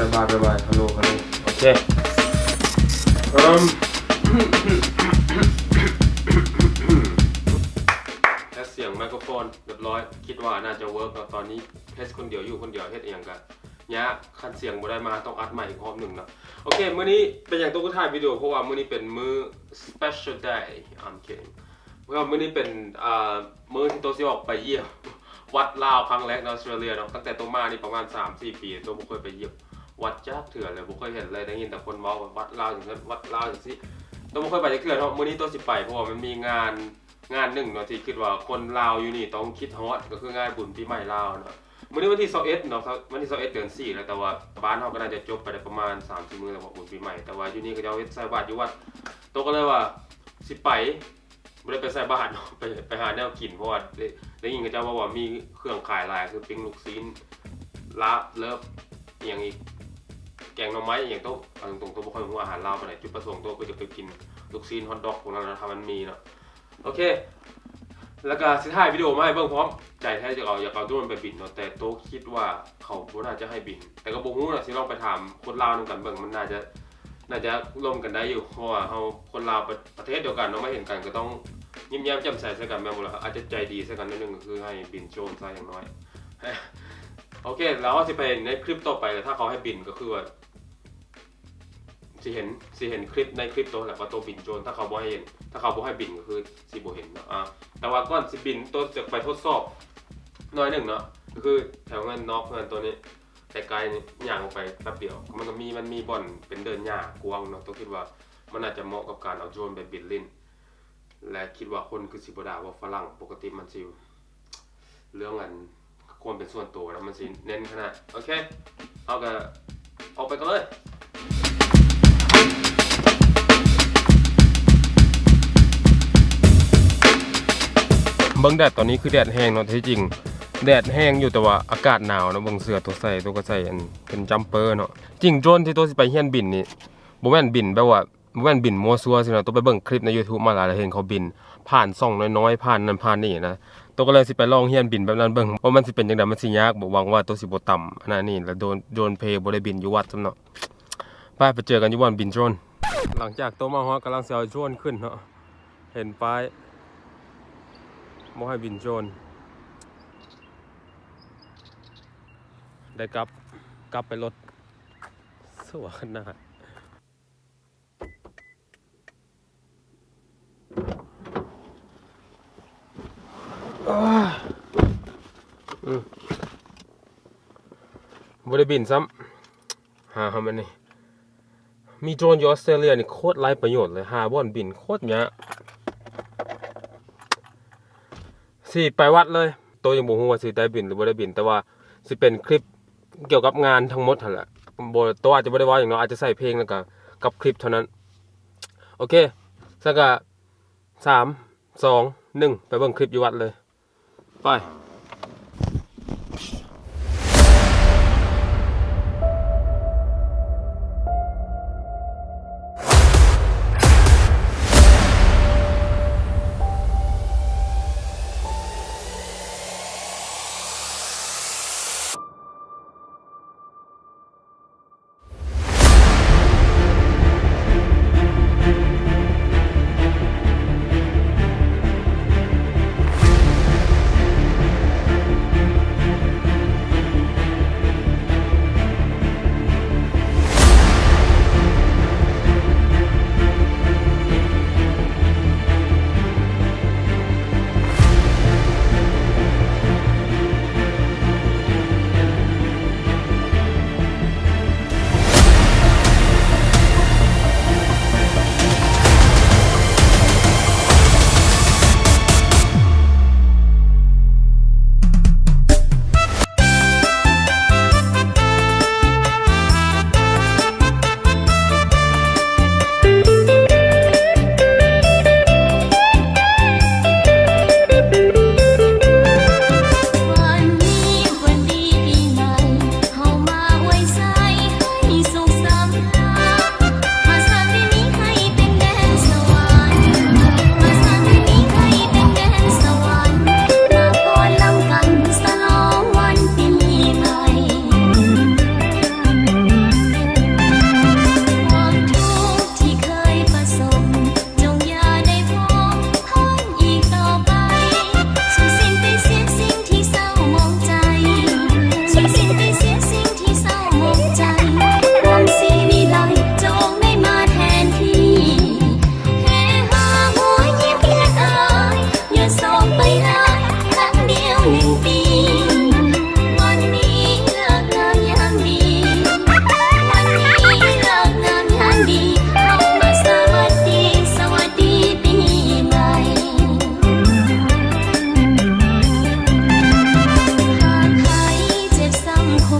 ບາຍບາຍ ບາຍບາຍ ຮັລໂຫຼ ຮັລໂຫຼ ໂອເຄ ເອີ່ມ ແທດສຽງໄມໂຄຣໂຟນຮຽບຮ້ອຍ ຄິດວ່າໜ້າຈະເວີກເນາະ. ຕອນນີ້ເຮັດຄົນດຽວ ຢູ່ຄົນດຽວ ເຮັດອີ່ຫຍັງກະຍາກ ຄັນສຽງບໍ່ໄດ້ມາ ຕ້ອງອັດໃໝ່ອີກຮອບໜຶ່ງເນາະ. ໂອເຄ ມື້ນີ້ເປັນຫຍັງໂຕຄືຖ່າຍວິດີໂອ ເພາະວ່າມື້ນີ້ເປັນມື້ special day. I'm kidding. ເພາະວ່າມື້ນີ້ເປັນ ອ່າ ມື້ທີ່ໂຕຊິອອກໄປຢ້ຽມວັດລາວຄັ້ງແລກໃນອອສເຕຣເລຍເນາະ. ຕັ້ງແຕ່ໂຕມານີ້ປະມານສາມສີ່ປີ ໂຕບໍ່ເຄີຍໄປຢ້ຽມວັດຈັກເທື່ອເລີຍ ບໍ່ເຄີຍເຫັນເລີຍ. ໄດ້ຍິນແຕ່ຄົນເວົ້າວ່າວັດລາວຈັ່ງຊັ້ນ ວັດລາວຈັ່ງຊີ້ ໂຕບໍ່ເຄີຍໄປຈັກເທື່ອເນາະ. ມື້ນີ້ໂຕຊິໄປ ເພາະວ່າມັນມີງານ ງານໜຶ່ງເນາະ ທີ່ຄິດວ່າຄົນລາວຢູ່ນີ້ຕ້ອງຄິດຮອດ ກໍຄືງານບຸນປີໃໝ່ລາວເນາະ. ມື້ນີ້ວັນທີຊາວເອັດເນາະ ວັນທີຊາວເອັດ ເດືອນສີ່ແລ້ວ ແຕ່ວ່າບ້ານເຮົາກໍໜ້າຈະຈົບໄປໄດ້ປະມານສາມສີ່ມື້ແລ້ວ ບຸນປີໃໝ່. ແຕ່ວ່າຢູ່ນີ້ເຂົາເຈົ້າເຮັດໃສ່ບາດຢູ່ວັດ ໂຕກໍເລີຍວ່າຊິໄປ ບໍ່ໄດ້ໄປໃສ່ບາດເນາະ ໄປ ໄປຫາແນວກິນ ເພາະວ່າໄດ້ ໄດ້ຍິນເຂົາເຈົ້າເວົ້າວ່າມີເຄື່ອງຂາຍຫຼາຍ ຄືປີ້ງລູກຊີ້ນ ລາບເລີບ ອີ່ຫຍັງອີກ ແກງໜໍ່ໄມ້ ອີ່ຫຍັງ. ໂຕ ເອົາຕົງໆ ໂຕບໍ່ຄ່ອຍຮູ້ອາຫານລາວປານໃດ ຈຸດປະສົງໂຕຄືຈະໄປກິນລູກຊີ້ນ ຮອດດອກ ພວກນັ້ນນະ ຖ້າມັນມີເນາະ. ໂອເຄ ແລ້ວກະຊິຖ່າຍວິດີໂອມາໃຫ້ເບິ່ງພ້ອມ. ໃຈແທ້ຢາກເອົາ ຢາກເອົາໂດຣນໄປບິນເນາະ ແຕ່ໂຕຄິດວ່າເຂົາບໍ່ໜ້າຈະໃຫ້ບິນ ແຕ່ກໍບໍ່ຮູ້ນະ ຊິລອງໄປຖາມຄົນລາວນຳກັນເບິ່ງ. ມັນໜ້າຈະ ໜ້າຈະລົມກັນໄດ້ຢູ່ ເພາະວ່າເຮົາ ຄົນລາວປະ ປະເທດດຽວກັນເນາະ ມາເຫັນກັນກໍຕ້ອງຍິ້ມແຍ້ມແຈ່ມໃສໃສ່ກັນ ແມ່ນບໍ່ລະ? ອາດຈະໃຈດີໃສ່ກັນໜ້ອຍໜຶ່ງ ກໍຄືໃຫ້ບິນໂດຣນຊະຢ່າງໜ້ອຍ. ໂອເຄ ແລ້ວເຮົາຊິໄປໃນຄລິບຕໍ່ໄປ ແລ້ວຖ້າເຂົາໃຫ້ບິນກໍຄືວ່າ ຊິເຫັນ ຊິເຫັນຄລິບໃນຄລິບໂຕແຫຼະວ່າໂຕບິນໂດຣນ. ຖ້າເຂົາບໍ່ໃຫ້ເຫັນ ຖ້າເຂົາບໍ່ໃຫ້ບິນກໍຄືຊິບໍ່ເຫັນເນາະ. ອາ ແຕ່ວ່າກ່ອນຊິບິນ ໂຕຈະໄປທົດສອບໜ້ອຍໜຶ່ງເນາະ ກໍຄືແຖວເຮືອນ ນອກເຮືອນໂຕນີ້ ໃກ້ໆນີ້ ຍ່າງອອກໄປແປັບດຽວ ມັນກໍມີ ມັນມີບ່ອນເປັນເດີ່ນຫຍ້າກວ້າງເນາະ. ໂຕຄິດວ່າມັນອາດຈະເໝາະກັບການເອົາໂດຣນໄປບິນຫຼິ້ນ ແລະ ຄິດວ່າຄົນຄືຊິບໍ່ດ່າເວົ້າຝຣັ່ງ ປົກກະຕິມັນຊິ ເລື່ອງອັນຄວາມເປັນສ່ວນໂຕນະ ມັນຊິເນັ້ນຂະໜາດ. ໂອເຄ ເຮົາກະອອກໄປກັນເລີຍ. ເບິ່ງແດດຕອນນີ້ຄືແດດແຮງເນາະ. ທີ່ຈິງແດດແຮງຢູ່ ແຕ່ວ່າອາກາດໜາວເນາະ. ເບິ່ງເສື້ອໂຕໃສ່ ໂຕກໍໃສ່ອັນເປັນຈຳເປີເນາະ. ຈິງໂດຣນທີ່ໂຕຊິໄປຮຽນບິນນີ້ ບໍ່ແມ່ນບິນແບບວ່າ ບໍ່ແມ່ນບິນມົ້ວຊັ້ວຊີ້ນະ. ໂຕໄປເບິ່ງຄລິບໃນຢູທູບມາຫຼາຍ ແລ້ວເຫັນເຂົາບິນຜ່ານຊ່ອງນ້ອຍໆ ຜ່ານນັ້ນຜ່ານນີ້ນະ. ໂຕກໍເລີຍຊິໄປລອງຮຽນບິນແບບນັ້ນເບິ່ງ ວ່າມັນຊິເປັນຈັ່ງໃດ ມັນຊິຍາກບໍ່. ຫວັງວ່າໂຕຊິບໍ່ຕຳອັນນັ້ນນີ້ ແລ້ວໂດຣນ ໂດຣນເພບໍ່ໄດ້ບິນຢູ່ວັດຊ້ຳເນາະ. ໄປ ໄປເຈີກັນຢູ່ບ່ອນບິນໂດຣນ. ຫຼັງຈາກໂຕມາຮອດ ກຳລັງຊິເອົາໂດຣນຂຶ້ນເນາະ ເຫັນປ້າຍບໍ່ໃຫ້ບິນໂດຣນ. ໄດ້ກັບ ກັບໄປລົດ ຊົ່ວຂະໜາດ. ອາ ອືມ ບໍ່ໄດ້ບິນຊ້ຳ. ຫາເຮົາມານີ້ ມີໂດຣນຢູ່ອອສເຕຣເລຍນີ້ໂຄດໄຮ້ປະໂຫຍດເລີຍ ຫາບ່ອນບິນໂຄດຍາກ. ຊິໄປວັດເລີຍ. ໂຕຍັງບໍ່ຮູ້ວ່າຊິໄດ້ບິນຫຼືບໍ່ໄດ້ບິນ ແຕ່ວ່າຊິເປັນຄລິບກ່ຽວກັບງານທັງໝົດຫັ້ນແຫຼະ. ບໍ່ ໂຕອາດຈະບໍ່ໄດ້ເວົ້າຫຍັງເນາະ ອາດຈະໃສ່ເພງແລ້ວກະກັບຄລິບເທົ່ານັ້ນ. ໂອເຄ ຊັ້ນກະ ສາມ ສອງ ໜຶ່ງ ໄປເບິ່ງຄລິບຢູ່ວັດເລີຍ. ໄປ.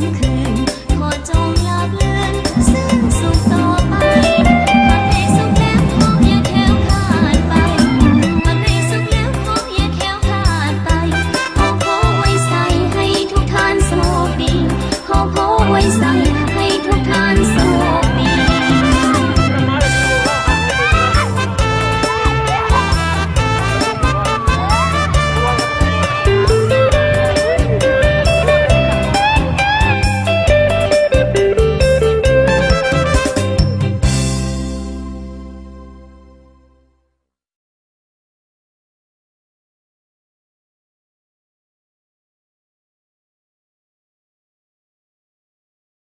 ຍັງຄື